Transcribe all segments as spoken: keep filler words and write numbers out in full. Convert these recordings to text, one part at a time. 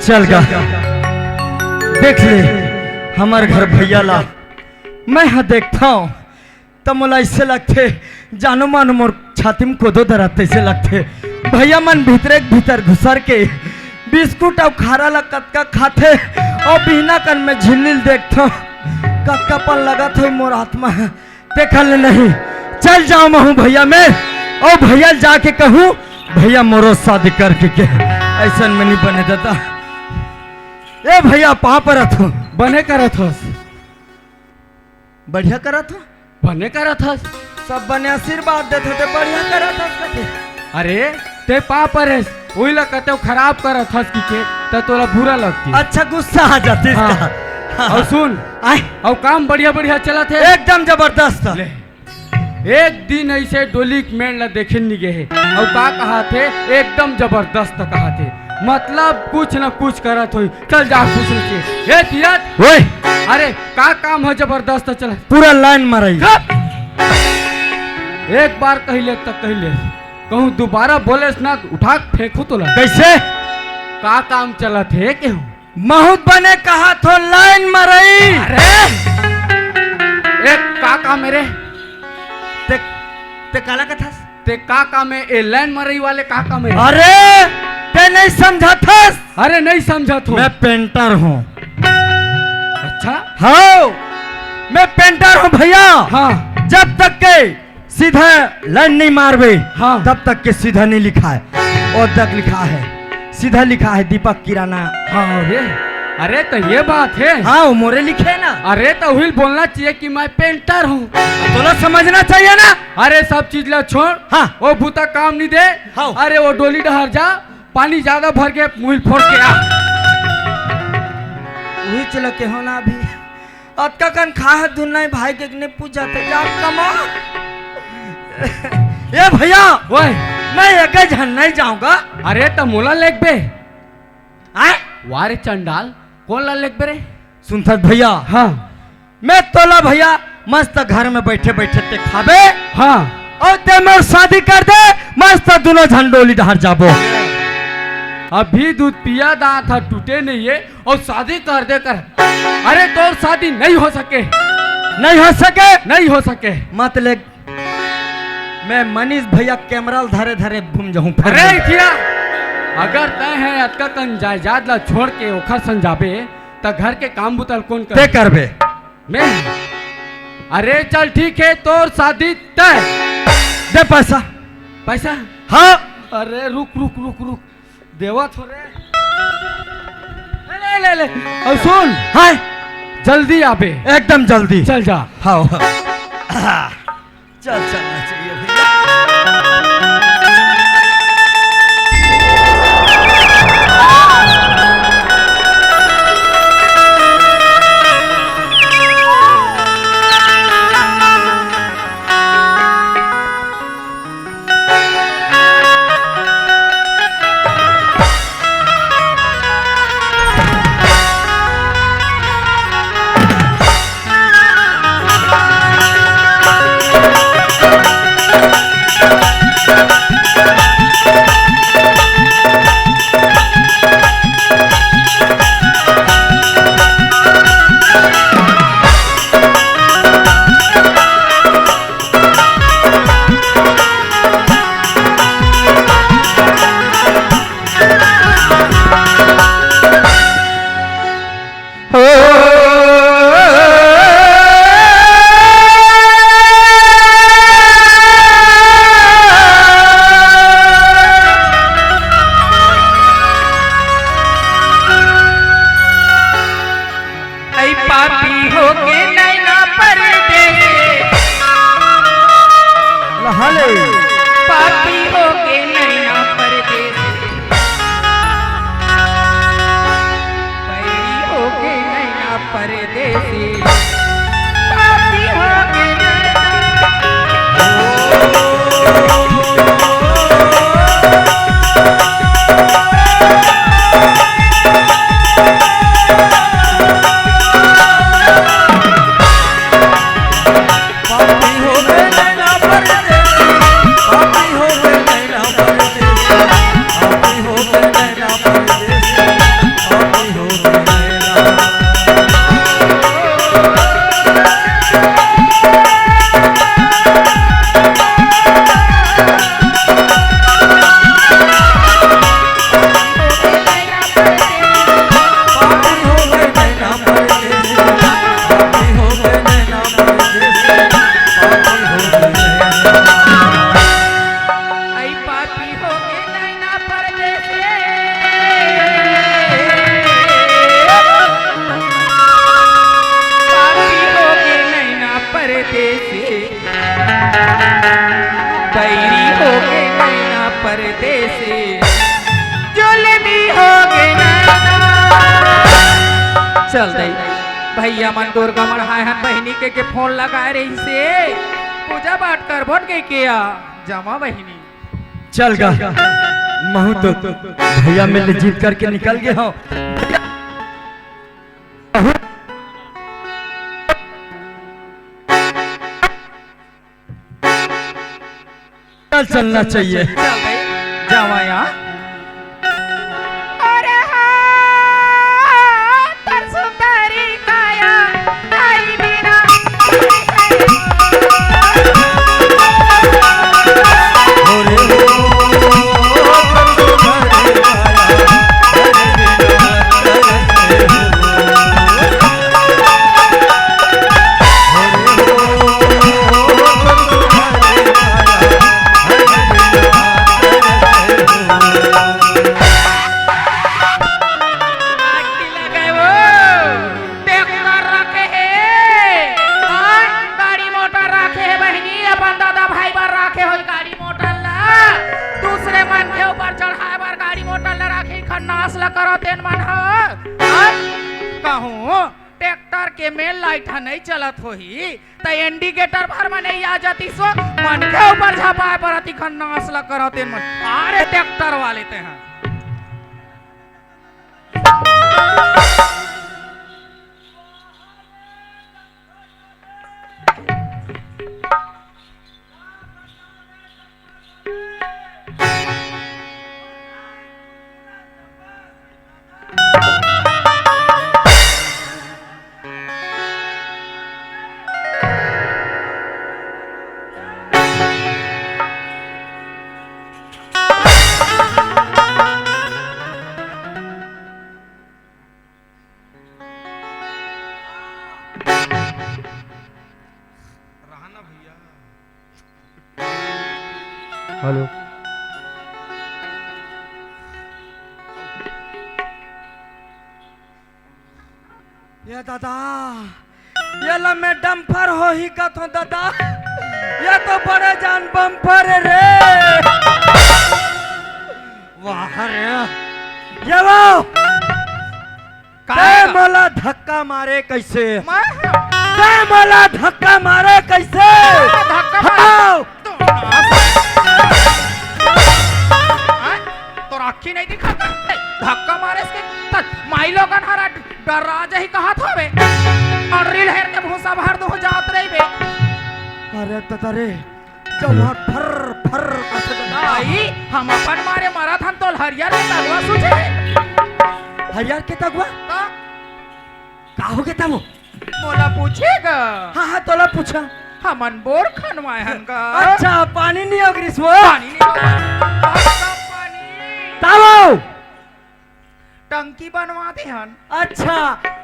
चल गा, देख ले हमर घर भैया ला। मैं ह देखथंव त मोला अइसे लगथे, जानो मानो मोर छाती म कोदो धरत तइसे लगथे। भैया मन भीतरे के भीतर घुसर के बिस्कुट अउ खारा ला कतका खाथे, अउ बिहना कन में झिल्ली ल देखथंव, कतका पन लगत होही मोर आत्मा ह। तेखर ले नहीं, चल जांव महूं भैया मैं, अउ भैया ल जाके कहूं, भैया मोरो शादी करके के, अइसन में नहीं बने दादा। ए भैया, पांव परत हंव। बने करत हस। बढ़िया करत हंव। बने करत हस। सब बने आशीर्वाद देत हों, ते बढ़िया करत हस कथे। अरे, ते पांव परेस, ओही ला कतेक खराब करत हस कि के, त तोला बुरा लगथे। अच्छा, गुस्सा आ जाथे हाँ। इसका। हाँ। अउ सुन, आय। अउ काम बढ़िया बढ़िया चलत हे। एकदम जबरदस्त। ले। एक दिन अइसे डोली के मेड़ ला देखे नी गे हे। अउ का कहाथे, एकदम जबरदस्त कहाथे। मतलब कुछ न कुछ करत होही। चल जा पूछ ले के। ए तीरथ। ओए। अरे का काम ह जबरदस्त चलत? पूरा लाइन मरई। चुप। एक बार कहि ले त कहि ले। कहूं दुबारा बोलेस ना त उठा के फेंकहूं तोला। कइसे? का काम चलत हे केहूं? महूं त बने कहाथंव लाइन मरई। अरे! ए, का काम हे रे? ते, ते काला कथस? ते का काम हे? ए लाइन मरई वाले का काम हे? अरे! ते नहीं समझत हस? अरे नहीं समझत हंव। मैं पेंटर हंव। अच्छा? हव, मैं पेंटर हंव भैया। हाँ। जब तक के सीधा लाइन नहीं मारबे, हाँ। तब तक के सीधा नहीं लिखाय। ओ तक लिखाय हे, सीधा लिखाय हे दीपक किराना। हाँ रे, अरे त ये बात हे। हाँ, वो मोरे लिखे हे ना। अरे त उही ल बोलना चाहिए कि मैं पेंटर हंव। तोला समझना चाहिए ना। अरे सब चीज ला छोड़। हाँ। वो बूता काम नहीं दे। हाँ। अरे वो डोली डहर जा, पानी ज्यादा भर गे, मुंह ल फोर के आ। उही चला के हो ना अभी। अतका कन खाय हस धुन नहीं भाई के, नहीं पूछा थे, जा कमा। ए भैया, ओए। मैं एके झन नहीं जांव गा। अरे त मोला लेगबे। आय? वा रे चंडाल, कोन ला लेगबे रे? सुनथस भैया? हाँ। मैं तोला भैया मस्त घर में बइठे बइठे ते खाबे। हाँ। अउ ते मोर शादी कर दे, मस्त दूनों झन डोली डहर जाबो। अभी दूध पिया, दांत ह टूटे नहीं हे, अउ शादी कर दे कर। अरे तोर शादी नहीं हो सके। नहीं हो सके? नहीं हो सके। मत ले, मैं मनीष भैया कैमरा ल धरे धरे घूम जाहूं फिर। अरे इथिया, अगर तय हे अतका कन जायदाद ला छोड़ के ओखर संग जाबे, त घर के काम बुता ल कोन ते करबे? करबे। मैं? अरे चल ठीक हे, तोर शादी तय। दे पैसा। पैसा? हाँ। अरे रुक रुक रुक रुक, देवत हों रे। ले ले ले। अउ सुन। हाँ। जल्दी आबे। एकदम जल्दी। चल जा। हाँ। चल, चलना चाहिए भैया। बैरी होगे नैना परदेसी, जुलमी होगे नैना। चल दई, भैया मन दुर्गा मढ़ाए हन, बहिनी के, के फोन लगाए रहिसे, पूजा पाठ करबो न कहिके आ, जमा बहिनी। चल गा, महूं तो भैया मेर ले जिद करके निकल गे हंव। चल, चलना चाहिए। चल भाई, जावा यहाँ। अरे हाँ, तर सुंदरी काया, तारी बिना। आंटी लगे वो, ट्रैक्टर रखे हे, हाँ, गाड़ी मोटर रखे हे बहिनी, अपन दादा भाई बर रखे होही गाड़ी मोटर ला, दूसरे मनखे ऊपर चढ़ाए बर गाड़ी मोटर ला रखे, खन्नास ला करो तेन मन ह, हाँ? कहूँ ट्रैक्टर के मेन लाइट ह नइ चलत होही, त इंडिकेटर भर म नइ आ जातिस वो, मनखे ऊपर झपाए परत ही खन्नास ल करत हे मन। अरे ट्रैक्टर वाले ते ह। रहा ना भैया। हेलो। ये दादा, ये ला मैं डंपर होही कथों दादा, ये तो बड़े जान बम्पर हे रे। वाह रे। ये वो। काय तैं का? मोला धक्का मारे कइसे? मैं? तैं मोला धक्का मारे कइसे? मैं धक्का मारे? हाँ। तो हाँ? तोर आँखी नइ दिखत हे? धक्का मारे से त माई लोगन हर डर्रा जाही कहत हवे। अउ रील हेर के भूसा भर दूहूँ जात रहिबे। अरे ददा रे, जवान फर फर करथे ददा। भाई, हम अपन मारे मरत हन, तोला हरियर के तगवा सूझे? हरियर के तगवा? त? का होगे तब? मोला पूछे गा? हाँ, हाँ, तोला पूछा। हमन बोर खनवाए हन गा। अच्छा, पानी नइ होगे रिहिस वो? पानी नइ होगे। बस अब पानी। तब? टंकी बनवा दे हन। अच्छा,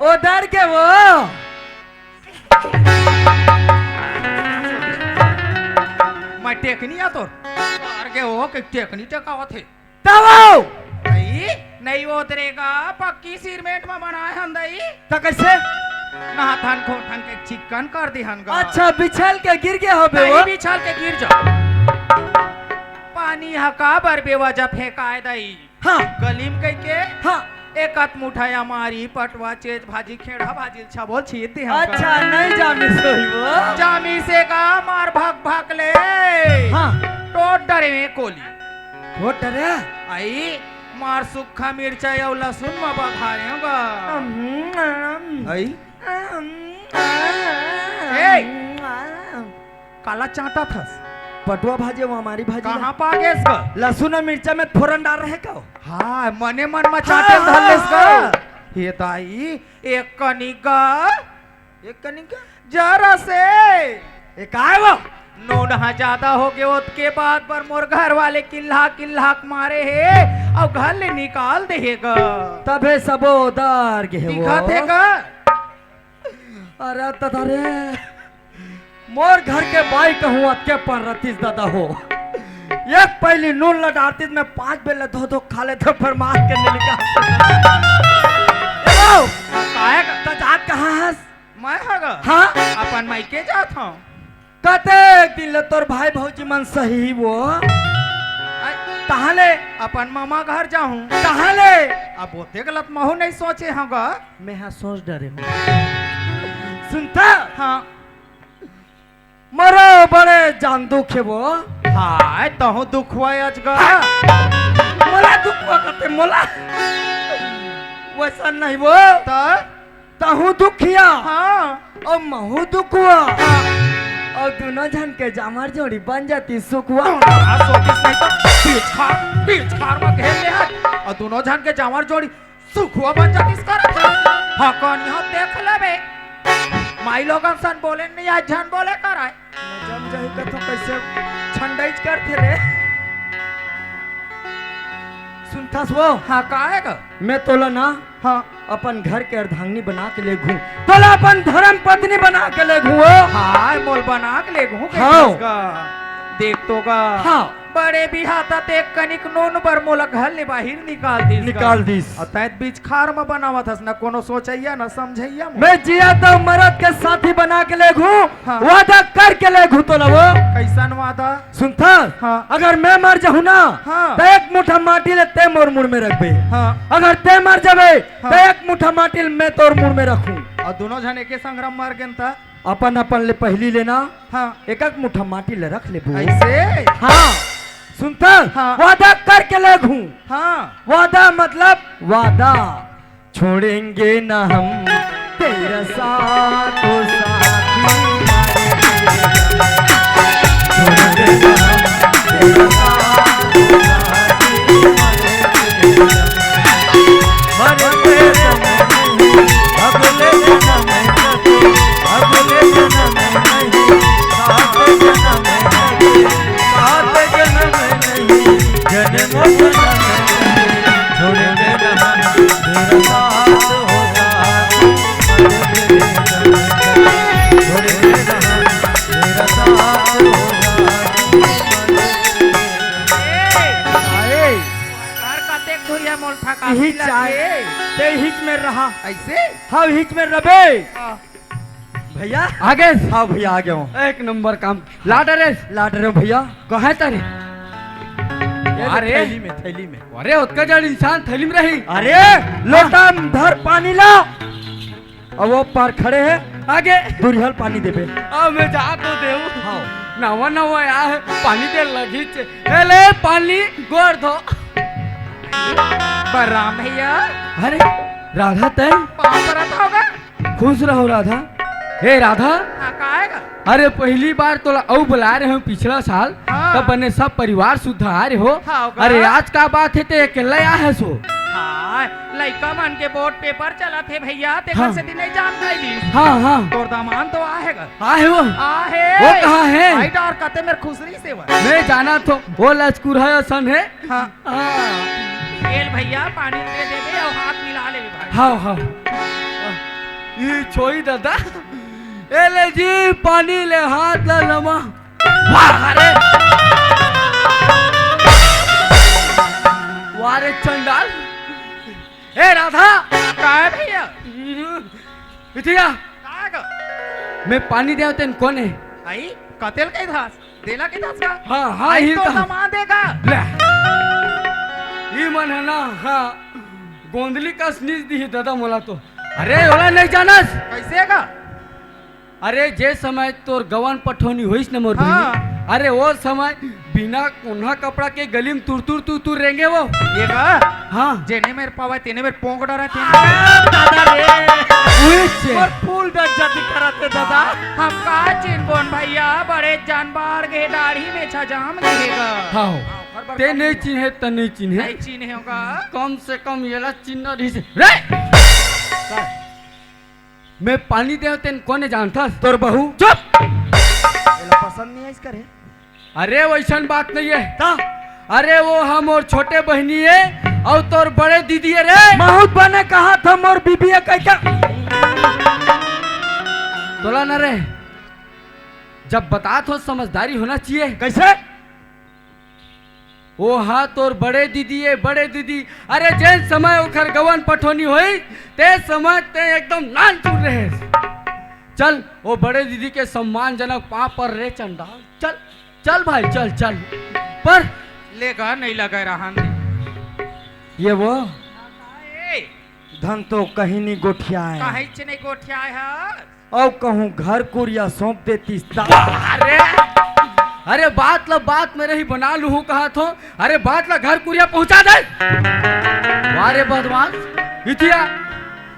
ओदर गे वो। मैं टेकनी आ तोर। ओदर गे वो के टेकनी टेकावत हे। तब वो। भाई, नइ ओदरे गा, पक्की सीमेंट म बनाए हन दई। त कइसे? नहाथन खोथन के चिक्कन कर दे हन गा। अच्छा, बिछल के गिर गे होबे वो? बिछल के गिर जा। पानी ह काबर बेवजह फेंकाए दई? हाँ। गली म कहिके हाँ। एकत मुठा अमारी, पटवा, चेच भाजी, खेड़ा भाजी ल छबो ल छीत दे हन गा। अच्छा, नइ जामिस होही वो। जामिस हे गा, मार भक भक ले। हाँ। टोट डरे में कोली। टोट डरे? अई, मार सुक्खा मिर्चा अउ लहसुन म बघारे हंव गा। हम्म। अई? ए! काला चांटत हस? पटवा भाजी अउ अमारी भाजी ला। कहाँ पा गेस गा? लहसुन अउ मिर्चा में फोरन डारे रहेंव का? हाँ, मने मन म चांटे हाँ, धर लेस गा। हाँ। हे दाई, एक कनिक गा। एक कनिक गा? जरा से। ए, काय वो? नून ह जादा होगे, ओतके बात बर मोर घर वाले किल्हा किल्हा के मारे हे, अउ घर ले निकाल दे हे गा। तभे सबो ओदर गे हे वो। दिखत हे गा? अरे ददा रे, मोर घर के बाई कहूँ अतके पर रतिस ददा हो। एक पइली नून ल डारतिस, मैं पाँच बेर ल धो धो खा लेथों, फेर मार के नइ निकाल। ए बाऊ, काय का? त जात कहाँ हस? मैं ह गा? हाँ? अपन मइके जात हंव। कते? दिन ले तोर भाई भौजी मन सही वो। तहाँ ले अपन मामा घर जाहूँ। तहाँ ले अब ओते गलत महू नहीं सोचे हँव गा। मैं हा सोच डरे हँव। सुनथा? हाँ। मोरो बड़े जान दुख हे वो। हाय, तहूँ दुख हुआ आज गा। मोला दुख हुआ कथे, मोला। वैसा नहीं वो। त? तहूँ दुखिया। हाँ। अउ महू दुख हुआ। हाँ। अउ दुनों झन के जामर जोड़ी बन जाती सुख हुआ। हाँ, सोचिस नहीं तो बीच खार, बीच खार में घेर ले आज। अउ दुनों झन के जामर जोड़ी सुखुआ बन जातिस करत हे। हाँ, कनिहा देख लेबे। माई लोगन सन बोले नहीं, आज झन बोले कराय। जम जाही कथो कैसे छंडईच करथे रे। सुनथस वो? हाँ, काहे गा? मैं तोला ना, हाँ। अपन घर के अर्धांगिनी बना के लेगहूँ। तोला अपन धर्म पत्नी बना के लेगहूँ वो। हाँ, मोल बना के लेगहूँ के हाँ। देख तो गा। हाँ। बड़े बिहाता ते कनिक नून बर मोला घर ले बाहिर निकाल दिस गा। निकाल दिस। अउ तैं त बीच खार म बनावत हस, न कोनो सोचइया, न समझइया मोला। मैं जियत अउ मरत के साथी बना के लेगहूँ, हाँ। वादा करके लेगहूँ तोला वो। कइसन वादा? सुनथस? हाँ। अगर मैं मर जाहूँ ना, हाँ। त एक मुठा माटी ले तैं मोर मुड़ में रखबे। हाँ। अगर तैं मर जाबे, हाँ। त एक मुठा माटी ले मैं तोर मुड़ में रखहूँ। अउ दुनों झन एके संघरा मर गेन त? अपन अपन ले पहिली लेना, हाँ। एक एक मुठा माटी ल रख लेबो। अइसे? हाँ। सुनथस? हाँ। वादा करके लेगहूँ। हाँ। वादा मतलब वादा। छोड़ेंगे ना हम तेरा साथ, ओ साथी। छोड़ेंगे ना हम तेरा साथ, ओ साथी। मरते दम नहीं, अगले जन्म तक, अगले जन्म नहीं, सात जन्म तक, सात जन्म नहीं, जन्म जन्म नहीं, छोड़ देना हम तेरा साथ हो साथ, छोड़ देना हम तेरा साथ हो साथ। अरे, घर कतेक धुरिया मोल फकासी इही चाहे, लगे। ते हिच में रहा। अइसे? हाँ, हिच में रबे। हाँ। भैया। आगे। हाँ भैया, आ गया हूँ। एक नंबर काम। लाडरेस। लाडरे हूँ भैया। कहाँ है तारे? ये अरे। थैली में, थैली में। अरे, ओतका जड़ इंसान थैली में रही। अरे, लोटा में धर पानी ला। अब वो पार खड़े हैं, आगे। दुरिहल पानी देबे। अब मैं जा तो देऊ। हाँ। नवा नवा आय हे, पानी दे लगी चे। ए ले पानी, गोड़ धो। बलराम भैया। अरे, राधा तैं? पाँव परत होगा। खुश रहो राधा। हे राधा। हाँ, का आएगा? अरे, पहली बार तोला अउ बुलाए रहे हूँ पिछला साल, हाँ। तब बने सब परिवार सुद्धा आए रहे हो। हाँ, होगा। अरे, आज का बात है, ते अकेला आए हस वो? हाँ, लइका मन के बोर्ड पेपर चलत हे भैया, तेकर हाँ। सेती नहीं जान पाइली। हाँ, हाँ। तोर दामाद तो आहे गा। आहे वो? आहे। वो कहाँ है? आई डर कते मेर खुसरी से वो। मैं जाना थो, वो लचकुरहा असन है। हाँ। हाँ। ए ले भैया, पानी दे देबे अउ हाथ मिला लेबे भाई। हाँ, हाँ। ई छोई दादा। ए ले जी, पानी ले हाथ ला लमा। वाह रे। वाह रे चंडाल। ए राधा। का है भैया? बिटिया। का गा? मैं पानी देवत हँव तेन कोन हे? आई, कते ल कहिथस? देला कहिथस का? हाँ, हाँ, आई ही तो कहा। दमा देगा। ले। ई मन हे ना, हाँ। गोंदली कस नीच दिही दादा मोला तो। अरे, ओला नहीं जानस? कइसे गा? अरे, जे समय तोर गवन पठौनी होइस न मोर हाँ। बहिनी, अरे, वो समय बिना कोन्हा कपड़ा के गली में तुर तुर तुर तुर रेंगे वो। ये का? हाँ। जेने मेर पावे, तेने मेर पोंक डरे, तेने। अरे, दादा रे। उइसे। मोर फूल बेइज्जती करत हे, दादा। हम का चिन्हबोन भैया, बड़े जान बाढ़ गे, दाढ़ी में छजाम गे गा। हाँ। हाँ, ओकर बर ते का नहीं चिन्हे, त नहीं चिन्हे। नहीं चिन्हे होगा। कम से कम येला चिन्ह रहिस। रे! का? मैं पानी देवत हँव तेन कोन हे जानथस? तोर बहू। चुप! एला पसंद नहीं आइस करे। अरे, वइसन बात नहीं हे। ता? अरे, वो हा मोर छोटे बहिनी हे अउ तोर बड़े दीदी हे रे। महूँ त बने कहाथँव मोर बीबी हे कहिके। तोला न रे, जब बतात हों समझदारी होना चाहिए। कइसे? वो हा तोर बड़े दीदी हे, बड़े दीदी। अरे, जेन समय ओकर गवन पठौनी होइस, ते समय ते एकदम नानचुन रहेस। चल, वो बड़े दीदी के सम्मानजनक पाँव पर रे चंडाल। चल, चल भाई, चल, चल। पर ले गा, नहीं लगा रहन दे। ये वो ए, धन तो कहीं नहीं गोठियाए। कहीं च नहीं गोठियाए है। अउ कहूँ घर कुरिया सौंप देती सा। अरे, अरे बात ला बात में रही बना लूहूँ कहा थो। अरे बात ला घर कुरिया पहुँचा दे। वाह रे बदमाश, इतिया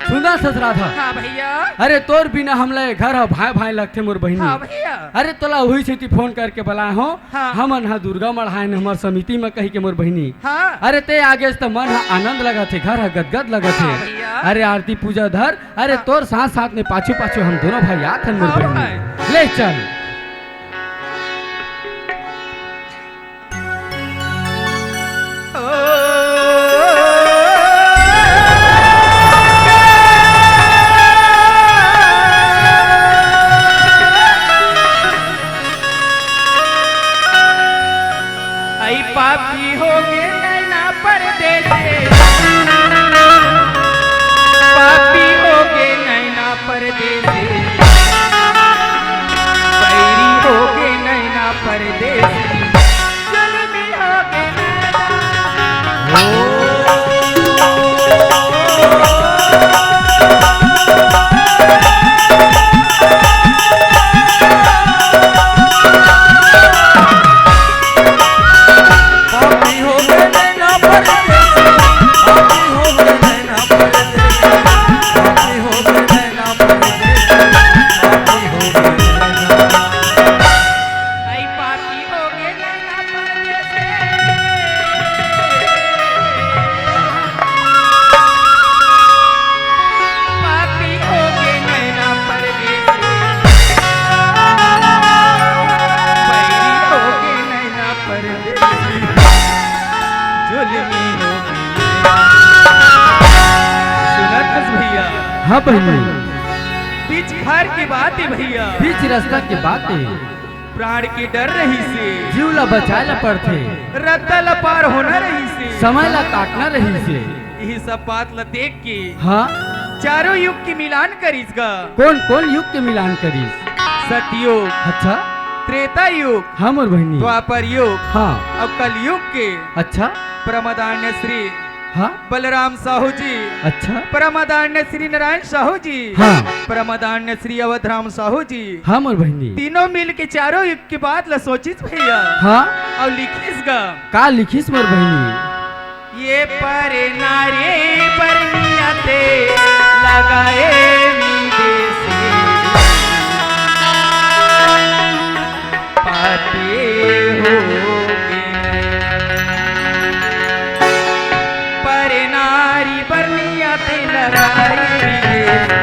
सुना ससरा था। हाँ भैया। अरे तोर बिना हमला ये घर ह भाए भाए लगथे मोर बहिनी। हाँ भैया। अरे तोला उही सेती फोन करके बलाए हो। हाँ। हमन ह दुर्गा मढ़ायन हमर समिति म कही के मोर बहिनी। हाँ। अरे ते आगे त मन ह आनंद लगत हे, घर ह गदगद लगत हे। हाँ भैया। अरे आरती पूजा धर, अरे हाँ। तोर साथ साथ में पाछू पाछू हम दोनों भाई आत हन मोर हाँ बहिनी। भाई। ले चल। आई पापी हो गे नैना परदेसी, पापी हो गे नैना परदेसी, बैरी हो गे नैना परदेसी। आई पापी हो गे नैना परदेसी। पापी हो गे नैना परदेसी। बैरी हो गे नैना परदेसी। जुलमी हो गे। सुनत हस भैया? हाँ बहिनी। बीच खार के बात हे भैया। बीच रास्ता के बात हे। प्राण के डर रहिसे। जीव ला बचाए ला पड़थे। रद्दा ला पार होना रहिसे। समय ला काटना रहिसे। इही सब बात ला देख के हाँ। चारों युग के मिलान करिस गा। कौन कौन युग के मिलान करिस? सतयुग। अच्छा। त्रेता युग। हाँ मोर बहिनी। द्वापर युग। हाँ। अउ कलयुग के अच्छा। परमादरणीय श्री हाँ। बलराम साहू जी। अच्छा। परमादरणीय श्री नारायण साहू जी। हाँ। परमादरणीय श्री अवधराम साहू जी। हाँ मोर बहिनी। तीनों मिल के चारों युग के बात ला सोचिस भैया। हाँ। अउ लिखिस गा। का लिखिस मोर बहिनी? ये पर नारी बरनिया ते लगाए विदेशी। पापी हो गे। पर नारी बरनिया ते लगाए विदेशी।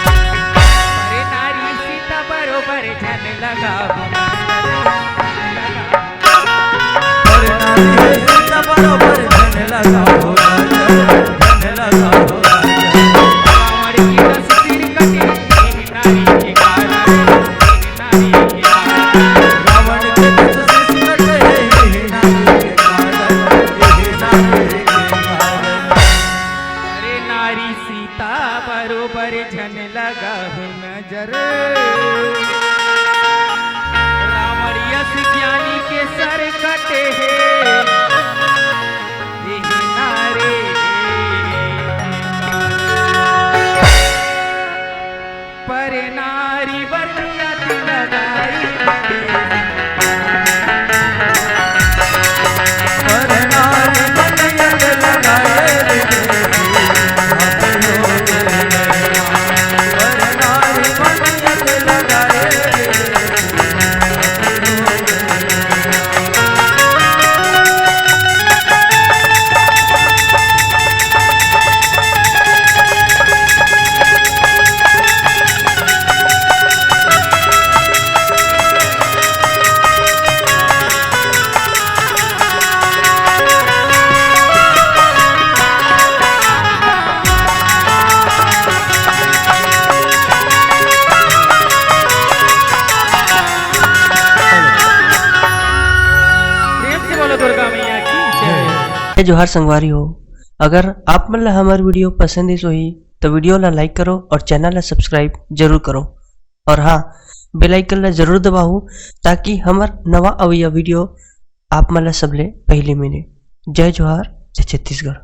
अरे नारी सीता बरोबर झन लगाओ। अरे नारी सीता बरोबर झन लगाओ, झन लगाओ। रावण की दस सिर कटे, नारी के कारण। रावण के दस शीश कटे, नारी के कारण, नारी के कारण। अरे नारी सीता बरोबर झन लगाहु नजर। पर नारी बनिया लगाई। प्रेम से बोलो दुर्गा मैया की जय। जय जोहार संगवारी हो, अगर आप मन ला हमर वीडियो पसंद आइस होही तो वीडियो ला लाइक करो और चैनल ला सब्सक्राइब जरूर करो। और हाँ, बेल आइकन ला जरूर दबाओ ताकि हमर नवा अवइया वीडियो आप मन ला सबले पहले मिले। जय जोहार, जय छत्तीसगढ़।